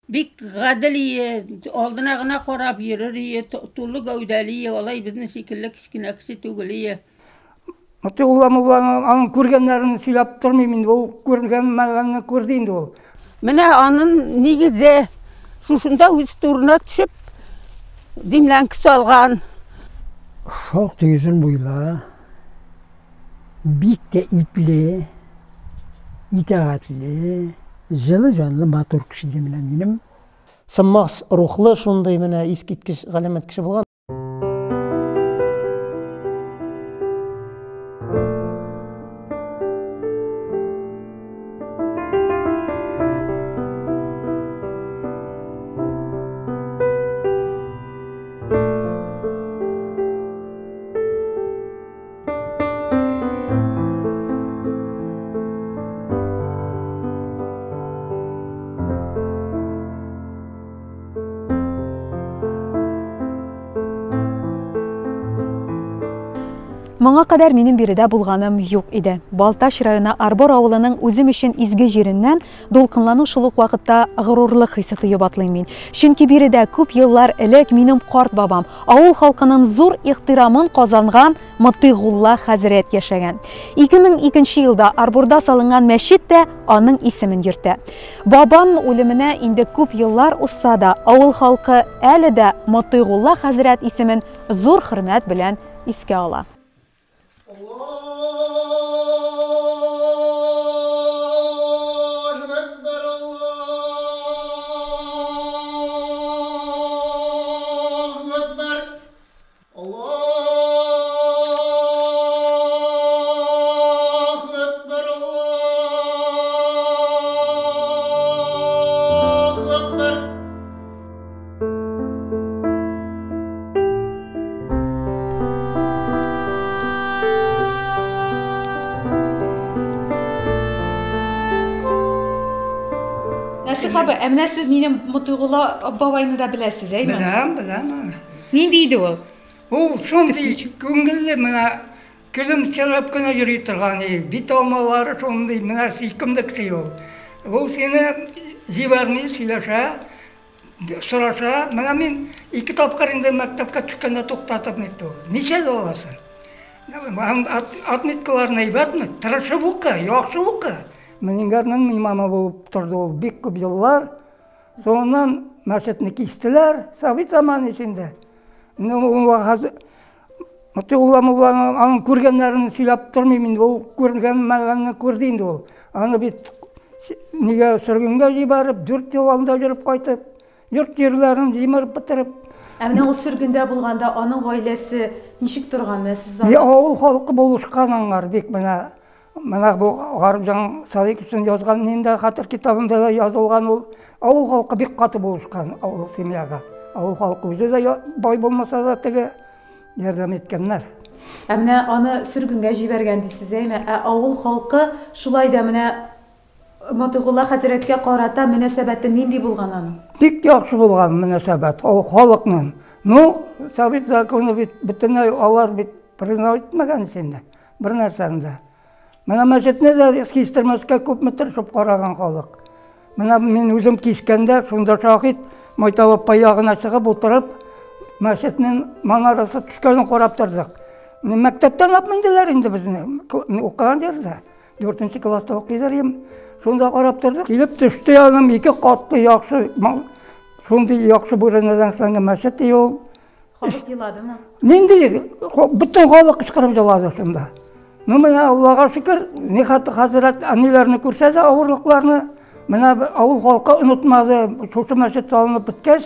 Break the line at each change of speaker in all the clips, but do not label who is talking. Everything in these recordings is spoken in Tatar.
Бик гадел ие, алдына гына карап йөрер ие, тулы гәүдәле ие, алай безнең шикелле кечкенә кеше түгел ие.
Мотыйгулла мулланың аның күргәннәрен сөйләп тормыйм инде, ул күргәнмәгәнне күрде инде ул.
Менә аның нигезе шушында үз турына төшеп, землянка салган.
Шактый озын буйлы, Бик тә ипле, итагатьле, җылы җанлы матур кеше иде менә минем.
Сынмас рухлы шундый менә искиткеч галәмәт кеше булган.
Моңа кадәр минем биредә булганым юк иде. Балтач районы Арбор авылының үзем өчен изге җиреннән дулкынлану шул ук вакытта горурлык хисе тоеп атлыйм мин. Чөнки биредә күп еллар элек минем карт бабам, авыл халкының зур ихтирамын казанган Мотыйгулла хәзрәт яшәгән. 2002 елда Арбурда салынган мәчет тә аның исемен йөртә. Бабам үлеменә инде күп еллар узса да, авыл халкы әле дә Мотыйгулла хәзрәт исемен зур хөрмәт белән искә ала. Нәсих абый, ә менә сез минем Мотыйгулла бабайны да беләсез, әйме?
Беләм, беләм аны.
Нинди иде ул?
Ул шундый күңелле, менә көлемсерәп кенә йөри торган и, бит алмалары шундый, менә сөйкемле кеше ул. Ул сине җибәрми, сөйләшә, сораша. Менә мин ике тапкыр инде мәктәпкә төшкәндә туктатып нитте ул. Ничә аласың? Отметкаларың әйбәтме? Тырышып укы, яхшы укы. Менингәрнең имамы булып торды ул бик күп еллар. Соңыннан мәчетне кистеләр, совет заманы эчендә. Мотыйгулла мулланың аның күргәннәрен сөйләп тормыйм инде, ул күргәнмәгәнне күрде инде ул. Аны бит нигә сөргенгә җибәреп, 4 ел анда йөреп кайтып, йорт җирләрен җимереп бетереп.
Ә менә ул сөргендә булганда аның гаиләсе ничек торган? Менә сез аны...
Авыл халкы булышкан аңар бик менә. Менә бу Гарипҗан Садыйковичның язган инде хәтер китабында да язылган ул. Авыл халкы бик каты булышкан авыл семьяга. Авыл халкы үзе дә бай булмаса да теге ярдәм иткәннәр.
Ә менә аны сөргенгә җибәргән дисез, әйме? Ә авыл халкы шулай да менә Мотыйгулла хәзрәткә карата мөнәсәбәте нинди булган аның?
Бик яхшы булган мөнәсәбәт авыл халыкның. Ну, совет законы бит бөтенләй алар бит признавать итмәгән инде. Бер нәрсәне дә. Менә мәчетне дә кистермәскә күпме тырышып караган халык. Менә мин үзем кискәндә, шунда шаһит, Майтал апай ягына чыгып утырып, мәчетнең манарасы төшкәнен карап тордык. Мәктәптән алып менделәр инде безне, укыган җирдә. Дүртенче класста укыйдыр идем. Шунда карап тордык. Килеп төште яным, ике катлы яхшы, шундый яхшы бүрәнәдән эшләнгән мәчет ул.
Халык еладымы?
Нинди? Бөтен халык кычкырып елады шунда. Ну, менә Аллага шөкер, Нихат хәзрәт әниләрне күрсә дә авырлыкларны, менә авыл халкы онытмады. Шушы мәчет салынып беткәч,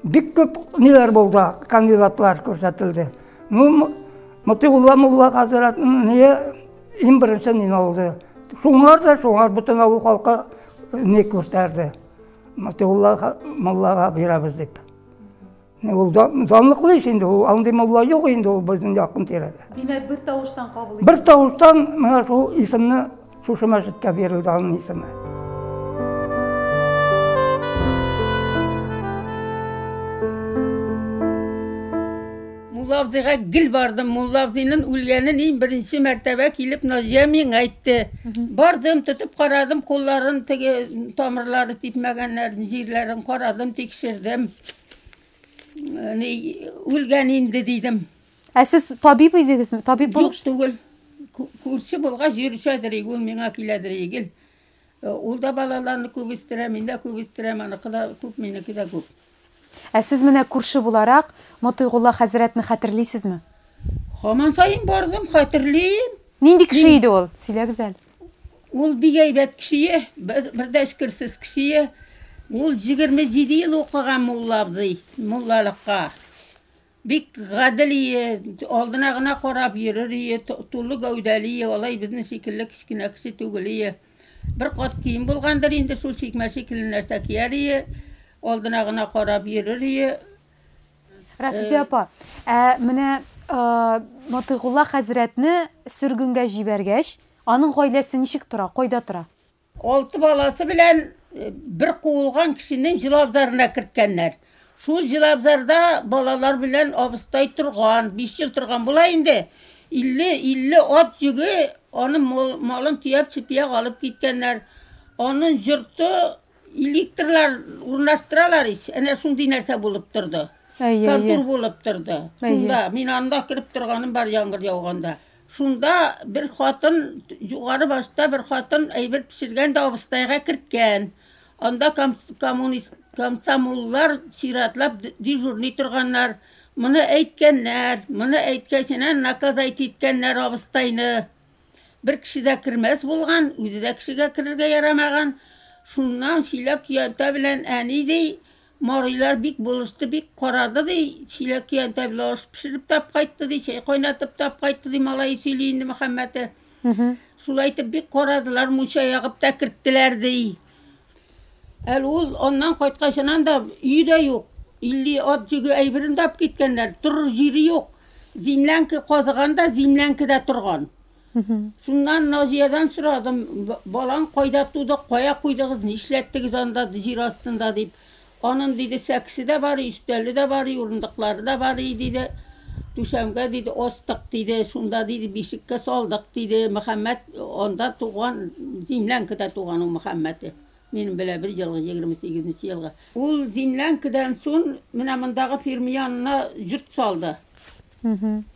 бик күп ниләр булды, кандидатлар күрсәтелде. Ну, Мотыйгулла мулла хәзрәтне иң беренче нин алды. Шуңар да шуңар бөтен авыл халкы ни күрсәтте. Мотыйгулла муллага бирәбез дип. Ул данлыклы ич инде, ул андый мулла юк инде ул безнең якын тирәдә.
Димәк, бер тавыштан кабул ителде.
Бер тавыштан менә шул исемне шушы мәчеткә бирелде аның исеме.
Мулла абзыйга гел бардым. Мулла абзыйның үлгәнен иң беренче мәртәбә килеп Наҗия миңа әйтте. Бардым, тотып карадым, кулларын теге тамырлары типмәгәннәрен, җирләрен карадым, тикшердем. Ни, үлгән инде дидем.
Ә сез табиб идегезме? Табиб
булып? Юк түгел. Күрше булгач йөрешәдер, ул миңа киләдер гел. Ул да балаларны күп үстерә, мин дә күп үстерәм, аныкы да күп, минеке дә күп.
Ә сез менә күрше буларак Мотыйгулла хәзрәтне хәтерлисезме?
Һаман саен бардым, хәтерлим.
Нинди кеше иде ул? Сөйләгез әле.
Ул бик әйбәт кеше, бер дә эчкерсез кеше. Ул 27 ел укыган мулла абзый, муллалыкка. Бик гадел ие, алдына гына карап йөрер ие, тулы гәүдәле ие, алай безнең шикелле кечкенә кеше түгел ие. Бер кат кием булгандыр инде, шул чикмә шикелле нәрсә кияр ие, алдына гына карап йөрер ие.
Рәфизә апа, ә менә Мотыйгулла хәзрәтне сөргенгә җибәргәч, аның гаиләсе ничек тора, кайда тора?
Алты баласы белән бер куылган кешенең җылы абзарына керткәннәр. Шул җылы абзарда балалар белән абыстай торган, 5 ел торган була инде. 50, 50 ат йөге аның малын төяп чепияк алып киткәннәр. Аның йорты электрлар урнаштыралар ич, әнә шундый нәрсә булып торды.
Әйе, әйе.
Контур булып торды. Шунда мин анда кереп торганым бар яңгыр яуганда. Шунда бер хатын, югары башта бер хатын әйбер пешергән дә абыстайга керткән. Анда коммунист, комсомоллар чиратлап дежурный торганнар. Моны әйткәннәр, моны әйткәченә наказать иткәннәр абыстайны. Бер кеше дә кермәс булган, үзе дә кешегә керергә ярамаган. Шуннан чиләк-көянтә белән әни ди, Марилар бик булышты, бик карады, ди, чиләк-көянтә белән аш пешереп тә апкайтты, ди, чәй кайнатып та апкайтты, ди, малае сөйли инде Мөхәммәте. Шулай итеп бик карадылар, мунча ягып та керттеләр, ди. Әле ул аннан кайткачыннан да өе дә юк. 50 ат җөге әйберен дә апкиткәннәр, торыр җире юк. Землянка казыган да, землянкада торган. Шуннан Назиядән сорадым, балаң кайда туды, кая куйдыгыз, нишләттегез анда җир астында дип. Анын, диде, сәкесе дә бар, өстәле дә бар, урындыклары да бар, диде. Түшәмгә, диде, астык, диде, шунда, диде, бишеккә салдык, диде. Мөхәммәт анда туган, землянкада туган ул Мөхәммәте. Минем белә бер елгы, 28 нче елгы. Ул землянкадан сон менә мондагы фирма янына йорт салды.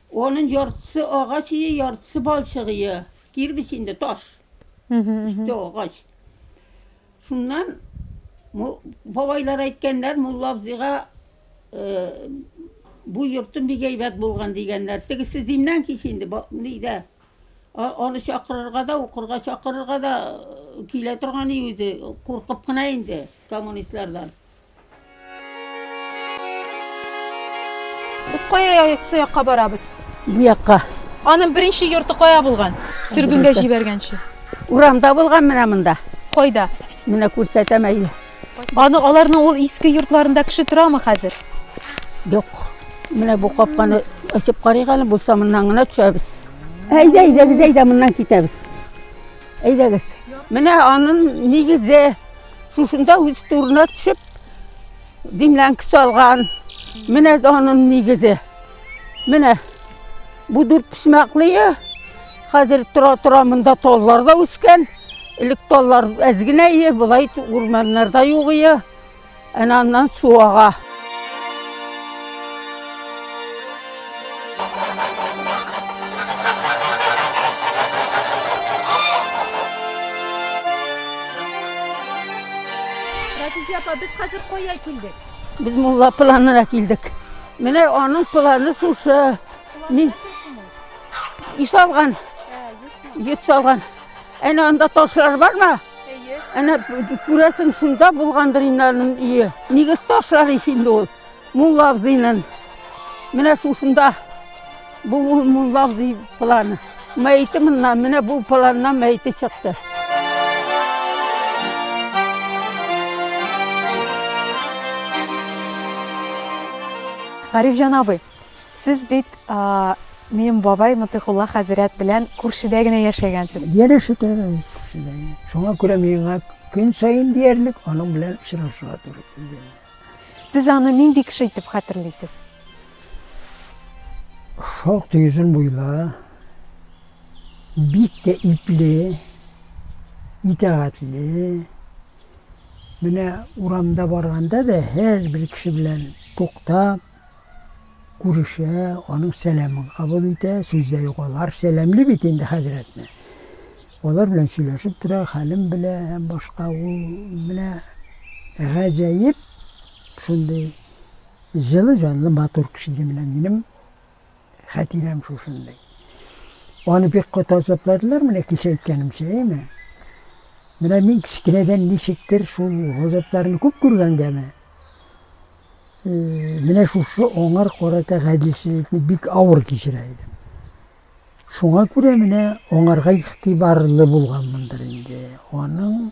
Оның яртысы агач ие, яртысы балчык ие. Кирбеч инде таш. Өсте агач. Шуннан бабайлар әйткәннәр, мулла абзыйга бу йортым бик әйбәт булган дигәннәр. Тегесе зимнән кич инде, нидә. Аны чакырырга да, укырга чакырырга да килә торган үзе, куркып кына инде коммунистлардан.
Без кая яксы якка барабыз?
Бу якка.
Аның беренче йорты кая булган? Сөргенгә җибәргәнче.
Урамда булган менә монда.
Кайда?
Менә күрсәтәм әйдә.
Аны аларның ул иске йортларында кеше торамы хәзер?
Юк. Менә бу капканы ачып карыйк әле, булса моннан гына төшәбез. Әйдә, әйдәгез, әйдә, моннан китәбез. Әйдәгез. Менә аның нигезе шушында үз турына төшеп землянка салган. Менә аның нигезе. Менә бу дүрт почмаклые. Хәзер тора-тора монда таллар да үскән. Элек таллар әз генә ие, болай урманнарда юк ие. Әнә аннан су ага.
Рәфизә апа, без хәзер кая килдек?
Без мулла планына килдек. Менә аның планы шушы. Мин Ис алган. Йөз алган. Әнә анда ташлар бармы? Әнә күрәсең, шунда булгандыр инде аның өе. Нигез ташлар ич инде ул. Мулла абзыйның. Менә шушында бу мулла абзый планы. Мәете моннан, менә бу планнан мәете чыкты.
Гарифҗан абый, Сез бит минем бабай Мотыйхулла хәзрәт белән күршедә генә яшәгәнсез.
Янәшә торган идек күршедә генә. Шуңа күрә миңа көн саен диярлек аның белән очрашырга туры килде.
Сез аны нинди кеше итеп хәтерлисез?
Шактый озын буйлы, бик тә ипле, итагатьле. Менә урамда барганда да һәрбер кеше белән туктап, күрешә, аның сәламен кабул итә, сүз дә юк, алар сәламли бит инде хәзрәтне. Алар белән сөйләшеп тора, хәлен белә һәм башка. Ул менә гаҗәеп шундый җылы җанлы матур кеше иде менә минем хәтирәм шушындый. Аны бик каты азапладылар, менә кичә әйткәнемчә, әйме? Менә мин кечкенәдән ничектер шул газапларны күп күргәнгәме, менә шушы аңар карата гаделсезлекне бик авыр кичерә идем. Шуңа күрә менә аңарга игътибарлы булганмындыр инде. Аның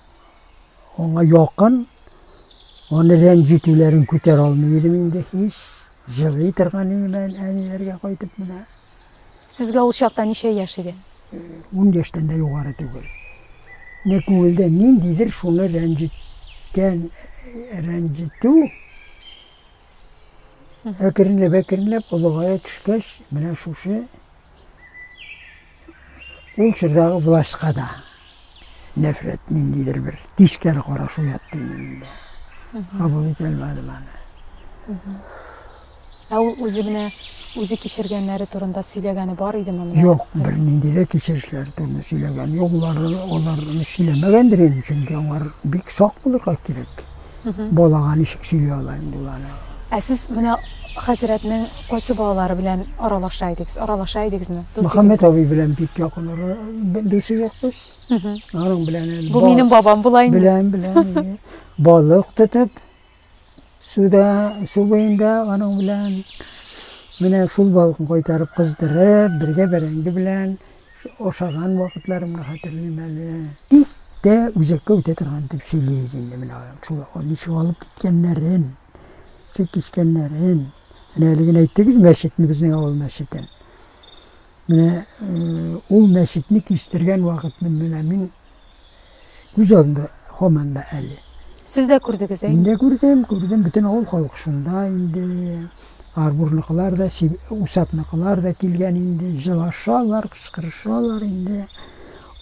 аңа якын, аны рәнҗетүләрен күтәрә алмый идем инде һич. Җылый торган идем әниләргә кайтып менә.
Сезгә ул чакта ничә яшь иде?
10 яшьтән дә югары түгел. Менә күңелдә ниндидер шуны рәнҗеткән, рәнҗетү әкренләп-әкренләп олыгая төшкәч, менә шушы ул чордагы властька да нәфрәт ниндидер бер тискәре караш уятты инде миндә. Кабул итә алмадым аны.
Ә ул үзе менә үзе кичергәннәре турында сөйләгәне бар идеме менә?
Юк, бернинди дә кичерешләре турында сөйләгән юк. Улар аларны сөйләмәгәндер инде, чөнки аңар бик сак булырга кирәк. Балага ничек сөйли ала инде ул аны?
Ә сез менә хәзрәтнең кайсы балалары белән аралаша идегез? Аралаша идегезме?
Мөхәммәт абый белән бик якын ара, дус идек без. Аның белән әле.
Бу минем бабам була инде.
Беләм, беләм. Балык тотып, суда, су буенда аның белән менә шул балыкны кайтарып кыздырып, бергә бәрәңге белән ашаган вакытларымны хәтерлим әле. Бик тә үзәккә үтә торган итеп сөйли иде инде менә шул ничек алып киткәннәрен, ничек кичкәннәрен. Менә әле генә әйттегез мәчетне, безнең авыл мәчетен. Менә ул мәчетне кистергән вакытны менә мин Күз алдында һаман да әле.
Сез дә күрдегез, әйе?
Мин дә күрдем, күрдем. Бөтен авыл халкы шунда инде. Арбурныкылар да, Усатныкылар да килгән инде. Җылашалар, кычкырышалар инде.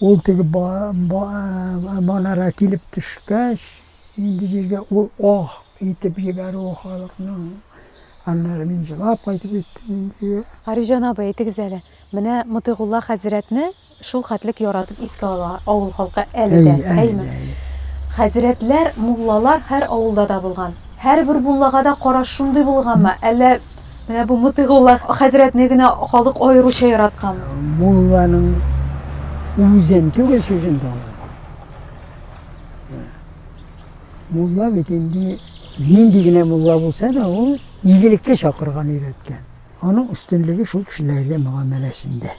Ул теге манара килеп төшкәч, инде җиргә ул ох итеп җибәрүе халыкның. Аннары мин җылап кайтып киттем инде.
Гарифҗан абый, әйтегез әле, Менә Мотыйгулла хәзрәтне шул хәтлек яратып искә ала авыл халкы әле дә, әйме? Хәзрәтләр, муллалар һәр авылда да булган. Һәрбер муллага да караш шундый булганмы, әллә менә бу Мотыйгулла хәзрәтне генә халык аеруча яратканмы?
Мулланың үзен түгел, сүзен тыңлыйлар. Мулла бит инде нинди генә мулла булса да, ул игелеккә чакырган, өйрәткән. Аның өстенлеге шул кешеләргә мөгамәләсендә.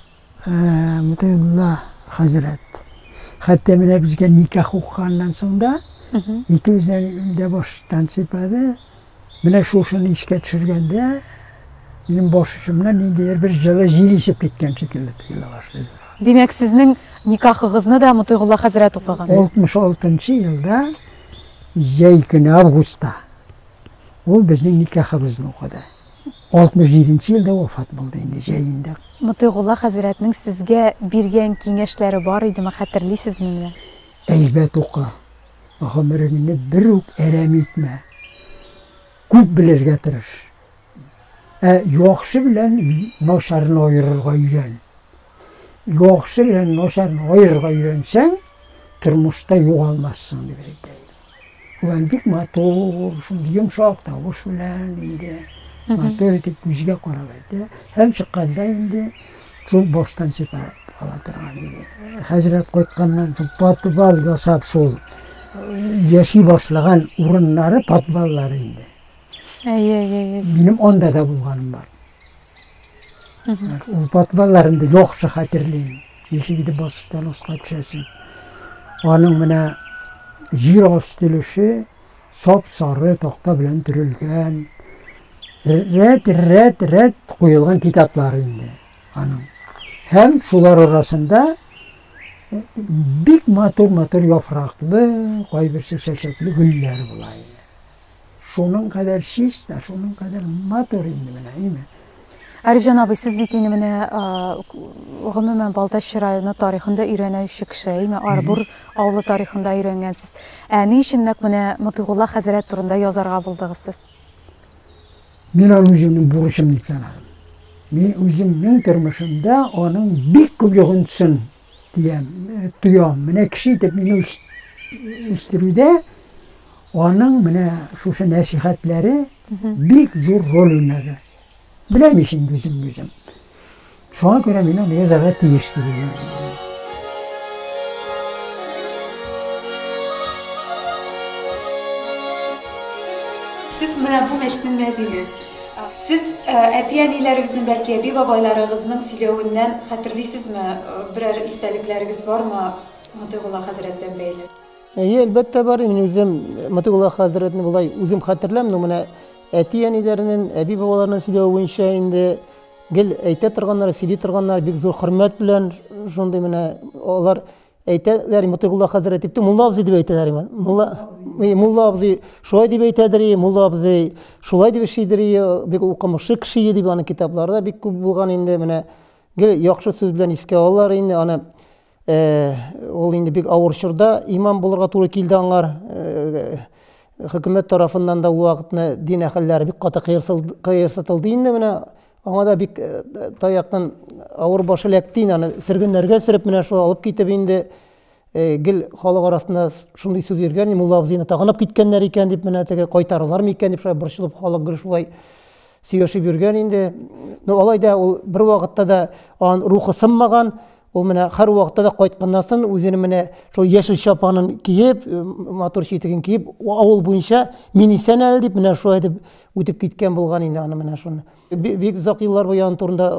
Мотыйгулла хәзрәт, хәтта менә безгә никах укыганнан соң да, икебездән дә баштан сыйпады. Менә шушыны искә төшергәндә, минем баш очымнан ниндидер бер җылы җил исеп киткән шикелле тоела башлый.
Димәк, сезнең никахыгызны да Мотыйгулла хәзрәт укыган?
66 нчы елда җәй көне, августта. Ул безнең никахыбызны укыды. 67 нче елда вафат булды инде, җәендә.
Мотыйгулла хәзрәтнең сезгә биргән киңәшләре бар идеме, хәтерлисезме менә?
Әйбәт укы, гомереңне бер үк әрәм итмә. Күп белергә тырыш. Ә яхшы белән начарны аерырга өйрән. Яхшы белән начарны аерырга өйрәнсәң, тормышта югалмассың, дип әйтә иде. Ул әле бик матур, шундый йомшак тавыш белән инде матур итеп күзгә карап әйтә. Һәм чыкканда инде шул баштан сыйпап ала торган иде. Хәзрәт кайтканнан соң подвал ясап шул яши башлаган урыннары подваллар инде.
Әйе, әйе, әйе.
Минем анда да булганым бар. Ул подвалларын да яхшы хәтерлим. Ничек итеп баскычтан аска төшәсең. Аның менә җир асты өлеше сап-сары такта белән төрелгән. Рәт, рәт, рәт куелган китаплар инде аның. Һәм шулар арасында бик матур-матур яфраклы, кайберсе чәчәкле гөлләр була иде. Шуның кадәр чиста, шуның кадәр матур инде менә, әйме?
Арифҗан абый, сез бит инде менә гомумән Балтач районы тарихын да өйрәнүче кеше, әйме? Арбур авылы тарихын да өйрәнгәнсез. Ә ни өчен нәкъ менә Мотыйгулла хәзрәт турында язарга булдыгыз сез?
Мин аны үземнең бурычым дип санадым. Мин үземнең тормышымда аның бик күп йогынтысын диям, тоям. Менә кеше итеп мине үстерүдә аның менә шушы нәсихәтләре бик зур роль уйнады. Беләм ич инде үземне үзем. Шуңа күрә мин аны язарга тиеш дип уйлыйм.
Сез менә бу мәчетнең мәзине. Сез әти-әниләрегезнең, бәлки әби-бабайларыгызның сөйләвеннән хәтерлисезме, берәр истәлекләрегез бармы Мотыйгулла хәзрәт белән бәйле?
Әйе, әлбәттә бар. Мин үзем Мотыйгулла хәзрәтне болай үзем хәтерләм, но менә әти-әниләренең, әби-бабаларының сөйләве буенча инде гел әйтә торганнар, сөйли торганнар, бик зур хөрмәт белән шундый менә алар әйтәләр, Мотыйгулла хәзрәт дип, мулла абзый дип әйтәләр. Мулла, мулла абзый шулай дип әйтәдер, мулла абзый шулай дип эшлидер, бик укымышлы кеше дип, аның китаплары да бик күп булган инде, менә гел яхшы сүз белән искә алалар инде аны. Ул инде бик авыр чорда имам булырга туры килде аңар. Хөкүмәт тарафыннан да ул вакытны дин әһелләре бик каты кыерсытылды инде менә. Аңа да бик таяктан авыр баш эләкте инде, аны сөргеннәргә сөреп менә шул алып китеп инде гел халык арасында шундый сүз йөргән, мулла абзыйны тагынып киткәннәр икән дип менә теге кайтарылар микән дип шулай борчылып халык гел шулай сөйләшеп йөргән инде. Но алай да ул бер вакытта да аның рухы сынмаган. Ул менә һәр вакытта да кайтканнан соң үзенең менә шул яшел чапанын киеп, матур читеген киеп, авыл буенча мин исән әле дип менә шулай дип үтеп киткән булган инде аны менә шуны. Бик озак еллар буе аның турында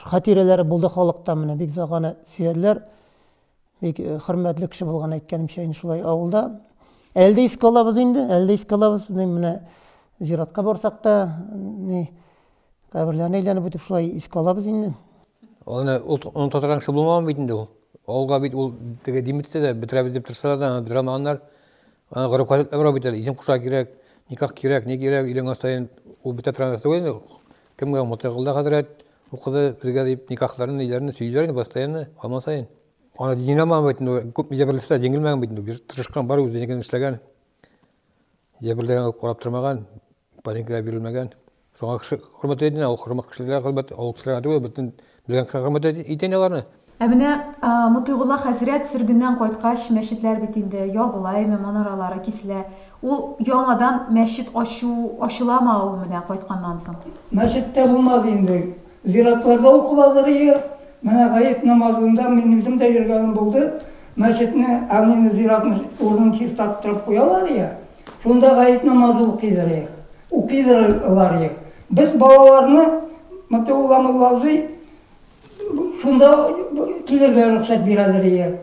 хатирәләре булды халыкта, менә бик озак аны сөйләделәр. Бик хөрмәтле кеше булган, әйткәнемчә, инде шулай авылда. Әле дә искә алабыз инде, әле дә искә алабыз. Менә зиратка барсак та, ни, каберләрне әйләнеп үтеп шулай искә алабыз инде.
Аны ул оныта торган кеше булмаган бит инде ул. Авылга бит ул теге димитсе дә бетерәбез дип торсалар да, аны бетерә алмаганнар. Аны гореф-гадәтләр бар бит әле, исем кушарга кирәк, никах кирәк, ни кирәк, өйләнгән саен ул бетә торган нәрсә түгел инде. Кемгә Мотыйгулла хәзрәт укыды безгә дип никахларын, ниләрне сөйлиләр инде постоянно, һаман саен. Аны җиңә алмаган бит инде, күп җәберләсә дә җиңелмәгән бит инде, бер тырышкан, бар үзенекен эшләгән. Җәберләгән карап тормаган, паникага бирелмәгән. Шуңа кеше хөрмәт итә, ул хөрмәт кешеләргә хөрмәт, авыл кешеләргә түгел, бөтен белгән кешеләргә хөрмәт итә инде аларны.
Ә менә Мотыйгулла хәзрәт сөргеннән кайткач, мәчетләр бит инде ябыла, әйме, манаралары киселә. Ул яңадан мәчет ачу, ачыламы ул менә кайтканнан соң?
Мәчеттә булмады инде. Зиратларда укыладыр ие. Менә гает намазында мин үзем дә йөргәнем булды. Мәчетне, әнине зиратны урынын чистарттырып куялар ие. Шунда гает намазы укыйдыр ие. Укыйдырлар ие. Без балаларны Мотыйгулла мулла абзый шунда килергә рөхсәт бирәдер ие.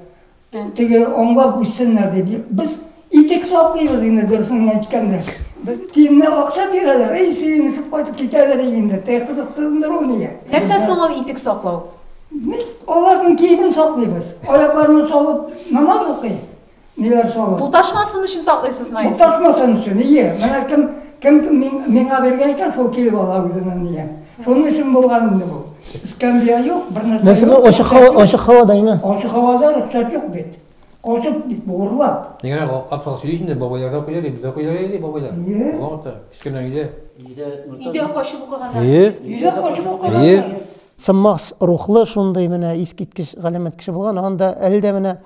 Теге аңлап үссеннәр дип. Без итек саклыйбыз инде, дөресен әйткәндә. Без тиенне акча бирәләр, әй сөенешеп кайтып китәләр инде. Теге кызыксындыр ул нигә.
Нәрсә соң ул итек саклау?
Без аларның киемен саклыйбыз. Аякларына салып намаз укый. Ниләр салып.
Буташмасын өчен саклыйсызмы?
Буташмасын өчен, ие. Менә кем кем миңа биргән икән, шул килеп ала үзенә нигә. Шуның өчен булган инде бу. Эскәмия юк, бер нәрсә
юк. Нәрсә, ачык һава, ачык һавада име?
Ачык һавада рөхсәт юк бит. Качып бит бу, урлап.
Нигә капка сөйлисең инде, бабайлар да укыйлар, без дә укыйлар иде, бабайлар. Вакытта, кечкенә өйдә.
Өйдә качып укыганнар.
Өйдә качып укыганнар.
Сынмас рухлы шундый менә искиткеч галәмәт кеше булган. Анда әле дә менә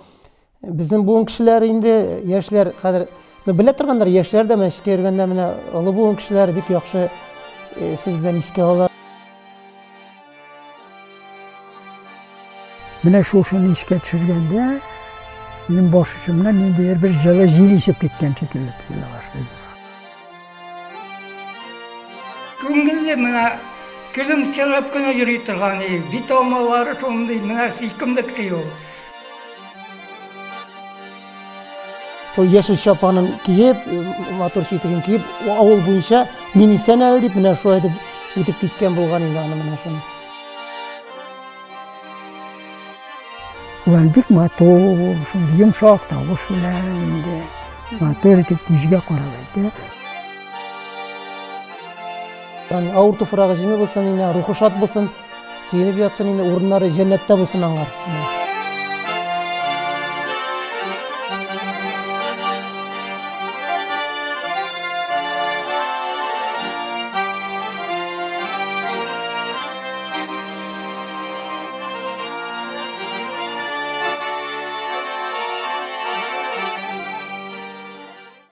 Безнең буын кешеләре инде, яшьләр хәзер, ну, белә торганнар, яшьләр дә мәчеткә йөргәндә менә олы буын кешеләре бик яхшы сүз белән искә ала.
Менә шушыны искә төшергәндә, минем баш очымнан ниндидер бер җылы җил исеп киткән шикелле тоела башлый.
Күңелле менә көлемсерәп кенә йөри торган иде. Бит алмалары шундый, менә сөйкемле кеше ул.
Шул яшел чапанын киеп, матур читеген киеп, авыл буенча мин исән әле дип менә шулай дип үтеп киткән булган инде аны менә шуны.
Улар бик матур, шундый йомшак тавыш белән инде матур итеп күзгә карап әйтә.
Авыр туфрагы җиңел булсын инде, рухы шат булсын, сөенеп ятсын инде, урыннары җәннәттә булсын аңар.